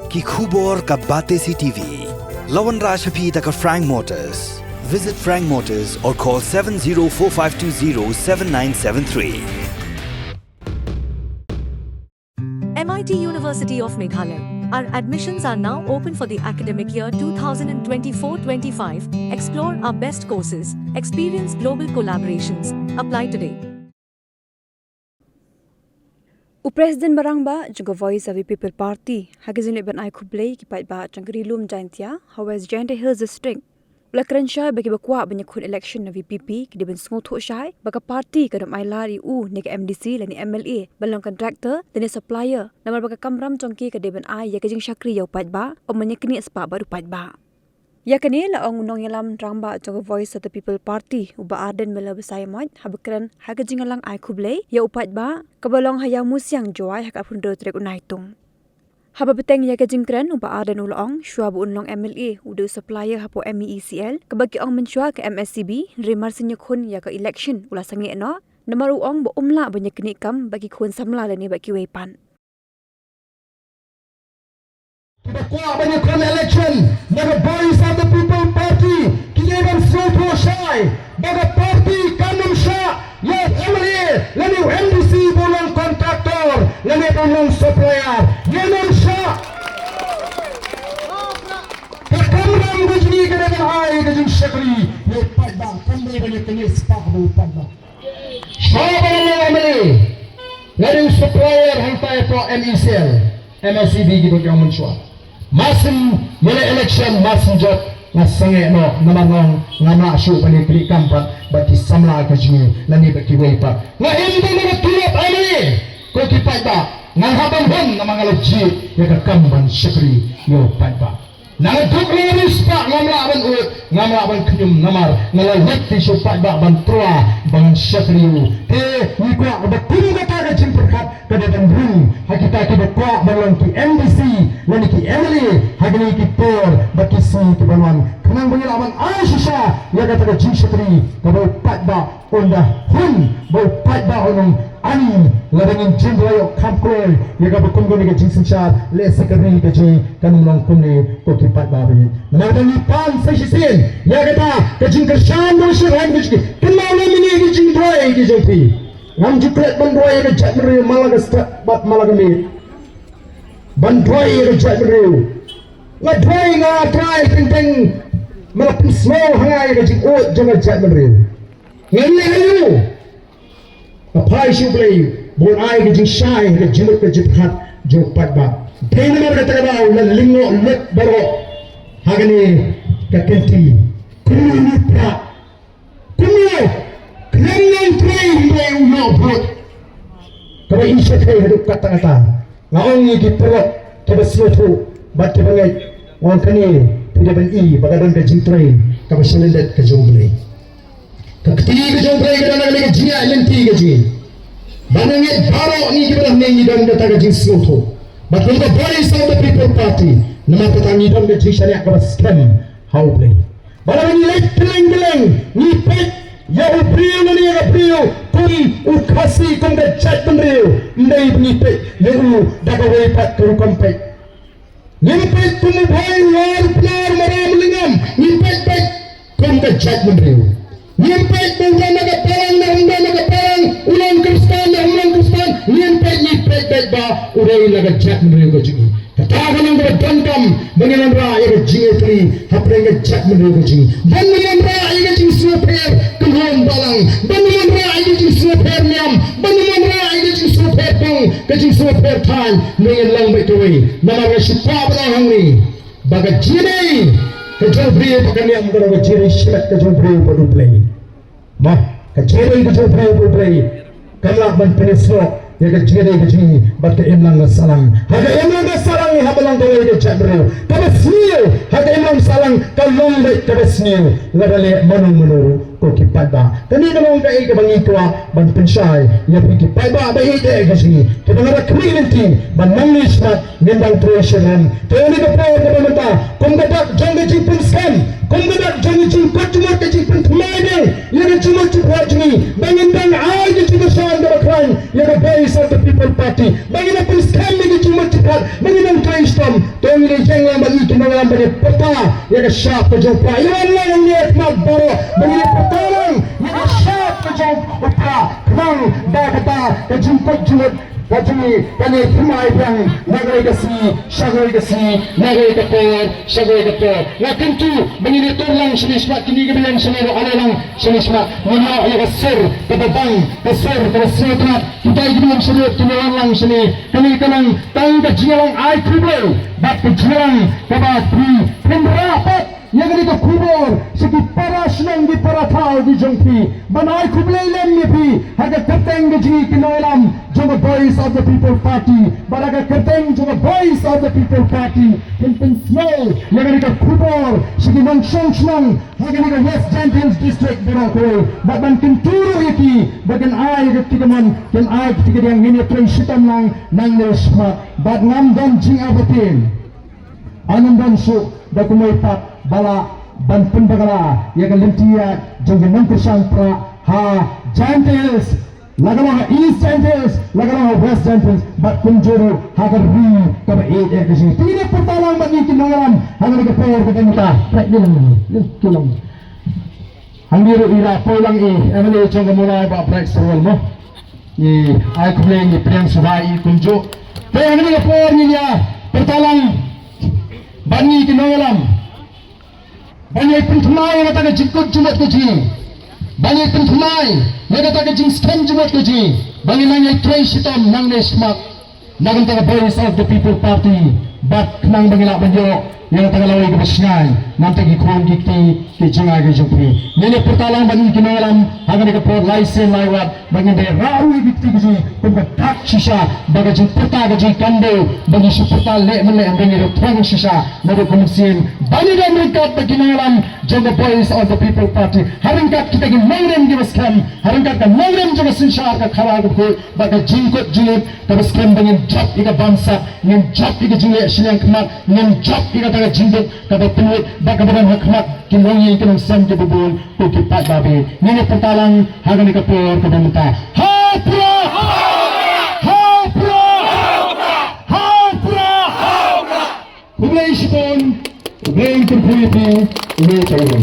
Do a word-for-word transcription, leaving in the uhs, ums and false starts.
Ki khubor ka Batesi T V. La wanrah sha phi da ka Frank Motors. Visit Frank Motors or call seven zero four five two zero seven nine seven three. M I T University of Meghalaya. Our admissions are now open for the academic year two thousand twenty-four twenty-five. Explore our best courses, experience global collaborations. Apply today. U President ba rangbah jong ka Voice of the People Party ha ka jingleit ban ai khublei ki paidbah jong ka Ri Lum Jaintia ha West Jaintia Hills District, u la kren shai ba kiba kwah ban ïakhun election na V P P ki dei ban sngewthuh shai ba ka party kam ai lad ïa u ne ka M D C lane M L A ban long contractor lane supplier, namar ba ka kamram jong ki ka dei ban ai ïa ka jingshakri ïa u paidbah, ym ban ïaknieh spah bad u paidbah. Ïa kane la ong u nongïalam rangbah jong ka Voice of the People Party, u Bah Ardent Miller Basaiawmoit, haba kren ha ka jingïalang ai khublei ïa u paidbah kaba long ha Ïawmusiang, Jowai, ha ka arphew hynriew tarik u Naitung. Haba bteng ïa ka jingkren, u Bah Ardent u la ong, shuwa ba un long M L A u dei u supplier hapoh M E E C L, kaba ki ong mynshuwa ka M S C B, hynrei mar syn ïakhun ïa ka election u la sangeh noh, namar u ong ba um lah ban ïaknieh kam bad ki khun samla lane bad kiwei pat. Kiba kwah ban ïakhun election na ka Voice of the People Party ki dei ban sngewthuh shai ba ka party kam nym shah ïa u M L A lane u M D C ba u long contractor lane ba u long supplier. Ngim nym shah. Ka kamram ka jong ngi ka dei ban ai ka jingshakri ïa u paidbah, kam dei ban ïaknieh spah bad u paidbah. Shuwa ba la long M L A nga dei u supplier hangtai hapoh M E C L, M S C B kiba ki ong mynshuwa. Mar syn ïaleh election, mar syn jop, nga sangeh noh, namar nga ong ngam lah shuh ban ïaknieh kam pat bad ki samla ka jong ngi lane bad kiwei pat. Nga im tang da ka tulop M L A. Ko ki paidbah, ngam hap ban hun namar nga la jied ïa ka kam ban shakri ïa u paidbah. Na ka duk la riewspah ngam lah ban ud, ngam lah ban khñium namar nga la leit sha u paidbah ban tyrwa ban shakri ïa u. Te ngi kwah ba kum kata ka jingpyrkhat ka dei ban rung ha kita kiba kwah ban long ki M D C lane ki M L A ha kine ki por bad ki sngi kiban wan, khnang ba ngi lah ban ai shisha ïa kata ka jingshakri kaba u paidbah un da hun, ba u paidbah un ong ani, lada ngin jin ïoh kham kloi ïa kaba kum kane ka jingsynshar, lehse ka ri ka jong ngi kan ym long kumne ko ki paidbah ba ïeit. Namar ba ngi pan sa shisien ïa kata ka jingkyrshan ba u Shyrkhei ka jong ngi. Kynmaw lem ïa kine ki jingduwai ki jong phi. Ngam ju klet ban duwai ïa ka jaitbynriew, man la ka step bad man la ka miet. Ban duwai ïa ka jaitbynriew, nga duwai, nga trai teng teng, man la pynsngew ha nga ïa ka jingud jong ka jaitbynriew. Ngan leh haduh nga phai sha U Blei ba un ai ka jingshai ha ka jingmut ka jingpyrkhat jong u paidbah. Dei namar kata ka daw la lyngngoh lut baroh ha kane ka kynti. Kumno u Prah, kumno, khlem nang trei hynrei u ïoh vote. Kaba i Shyrkhei haduh katta katta. Nga ong ïa ki paralok kiba sngewthuh bad kiba ngeit, nga ong kane phi dei ban i ba ka don ka jingtrei kaba sha lyndet ka jong U Blei. Ka kti ka jong U Blei ka don ha kane ka jingïaid lynti ka jong ngi. Bad nga ngeit baroh ngi kiba don hangne ngi don kata ka jingsngewthuh. Bad kum ka Voice of the People Party, namar kata ngi don ka jingshaniah kaba skhem ha U Blei. Ba lada ngi leit kylleng kylleng ngi peit ïa u briew lane ïa ka briew kum u Khasi, kum ka jaitbynriew, ym dei ba ngi peit ïa u da kawei pat ka rukom peit. Ngim peit kum u Bhoi, u War, u Pnar, u Maram, u Lyngngam, ngi peit beit kum ka jaitbynriew. Ngim peit ba u don na ka balang ne ym don na ka balang, u long Khristan ne ym long Khristan, ngim peit, ngi peit beit ba u dei na ka jaitbynriew ka jong ngi. Kata ka long kaba donkam ba ngin wanrah ïa ka jingïatylli hapdeng ka jaitbynriew ka jong ngi. Ban ngin wanrah ïa ka jingsngewpher kynhun balang, ban ngin wanrah ïa ka jingsngewpher niam, ban ngin wanrah ïa ka jingsngewpher pong, ka jingsngewpher thaiñ, ngin long beit kawei. Namar nga shu kwah ban ong hangne ba ka jingïadei ka jong u briew bad ka niam ka long ka jingïadei shimet ka jong u briew bad U Blei. Mo, ka jingïadei ka jong u briew bad U Blei kam lah ban pynïasnoh ïa ka jingïadei ka jong ngi bad ka imlang ka sahlang. Ha ka imlang ka sahlang ngi hap ban long kawei ka jaitbynriew kaba sniew ha ka imlang sahlang ka long beit kaba sniew. Lada leh mano mano ruh ko ki paidbah, kane ka long kaei kaba ngi kwah ban pynshai ïa phi ki paidbah ba ïeit eh ka jong ngi, kiba nga da khmih lynti ba nangne shakhmat ngin dang trei sha lem. Te ha kane ka por kaba mynta, kum ka dak jong ka jingpynskhem, kum ka dak jong ka jingkut jingmut, ka jingpynthymmai biang ïa ka jingmut jingpyrkhat jong ngi ba ngin dang ai ka jingkyrshan kaba khlaiñ ïa ka Voice of the People Party, ba ngin dang pynskhem ïa ka jingmut jingpyrkhat, ba ngin dang trei shitom. To ngin ïeng lang bad ngi ki nongïalam ban ïa pyrta ïa ka shap ka jong u Prah. Ïa wan lang ïa khmat baroh ba ngin ïa pyrta lang ïa ka shap ka jong u Prah. Khnang ba kata ka jingkut jingmut ka jong ngi kan ïa thymmai biang na kawei ka sngi sha kawei ka sngi, na kawei ka por sha kawei ka por. Nga kyntu ba ngin ïa tur lang shane shakhmat, kine kiba ïeng shane ruh ale lang shane shakhmat. Ngin ïoh ïa ka sur kaba bang, ka sur kaba sngewtynnat. Kita kiba ïeng shane ruh kin ïa wan lang shane. Kane ka long tang ka jingïalang ai khublei bad ka jingïalang kaba phi pynrah pat ïa kane ka khubor sha ki para shnong, ki para thaw ki jong phi, ban ai khublei lem ïa phi ha ka kyrteng ka jong ngi ki nongïalam jong ka Voice of the People Party, bad ha ka kyrteng jong ka Voice of the People Party phin pynsngew ïa kane ka khubor sha ki nongshong shnong ha kane ka West Jaintia Hills District baroh kawei, bad ban kyntu ruh ïa ki ba kin ai ïa ka kti kamon, kin ai ka kti kadiang. Ngin ïa trei shitom lang nangne shakhmat bad ngam don jingïabatien. Ngam don shuh da kumwei pat ba lah ban pynbakla ïa ka lynti ïaid jong ki nongkyrshan Prah ha Jaintia Hills, la ka long ha East Jaintia Hills, la ka long ha West Jaintia Hills, bad kumjuh ruh ha ka ri kaba ïeit eh ka jong ngi. Te ngin ïa pyrta lang bad ngi ki nongïalam ha kane ka por kaba mynta. Right, ngi long, ngi long. Hangne ruh i la poi lang i M L A jong ka Mawlai, Bah Bright Syrwel mo. Ngi ai khublei, ngi pdiang sngewbha ïa i kumjuh. Te hangne ka por ngin ïa pyrta lang bad ngi ki nongïalam ban ïa pynthymmai ïa kata ka jingkut jingmut ka jong ngi, ban ïa pynthymmai ïa kata ka jingskhem jingmut ka jong ngi, ba ngin nang ïa trei shitom nangne shakhmat na ka bynta ka Voice of the People Party, bad khnang ba ngin lah ban ïoh ïa kata ka lawei kaba shngaiñ na ka bynta ki khun ki kti ki jong ngi ki jong phi. Ngin ïa pyrta lang bad ngi ki nongïalam ha kane ka por lai sien lai wat, ba ngin dei rah ruh ïa ki kti ki jong ngi kum ka dak shisha, ba ka jingpyrta ka jong ngi kam dei ba ngi shu pyrta leh mynleh, hynrei ngin ïa thong shisha. Naduh kumne sien ba ngin ïa ryngkat bad ki nongïalam jong ka Voice of the People Party, ha ryngkat kita ki nongrim kiba skhem, ha ryngkat ka nongrim jong ka synshar ka khadar ka khuid, bad ka jingkut jinglut kaba skhem, ba ngin jop ïa ka bamsap, ngin jop ïa ka jingleh shiliang khmat, ngin jop ïa kata ka jingduk kaba pynwit bad kaba don ha khmat ki nongïing ki nongsem kiba bun, ko ki paidbah. Ngin ïa pyrta lang ha kane ka por kaba mynta. Ha u Prah! Ha u Prah! Ha u Prah! Khublei shibun, khublei kyrkhu ïa phi, khublei shibun.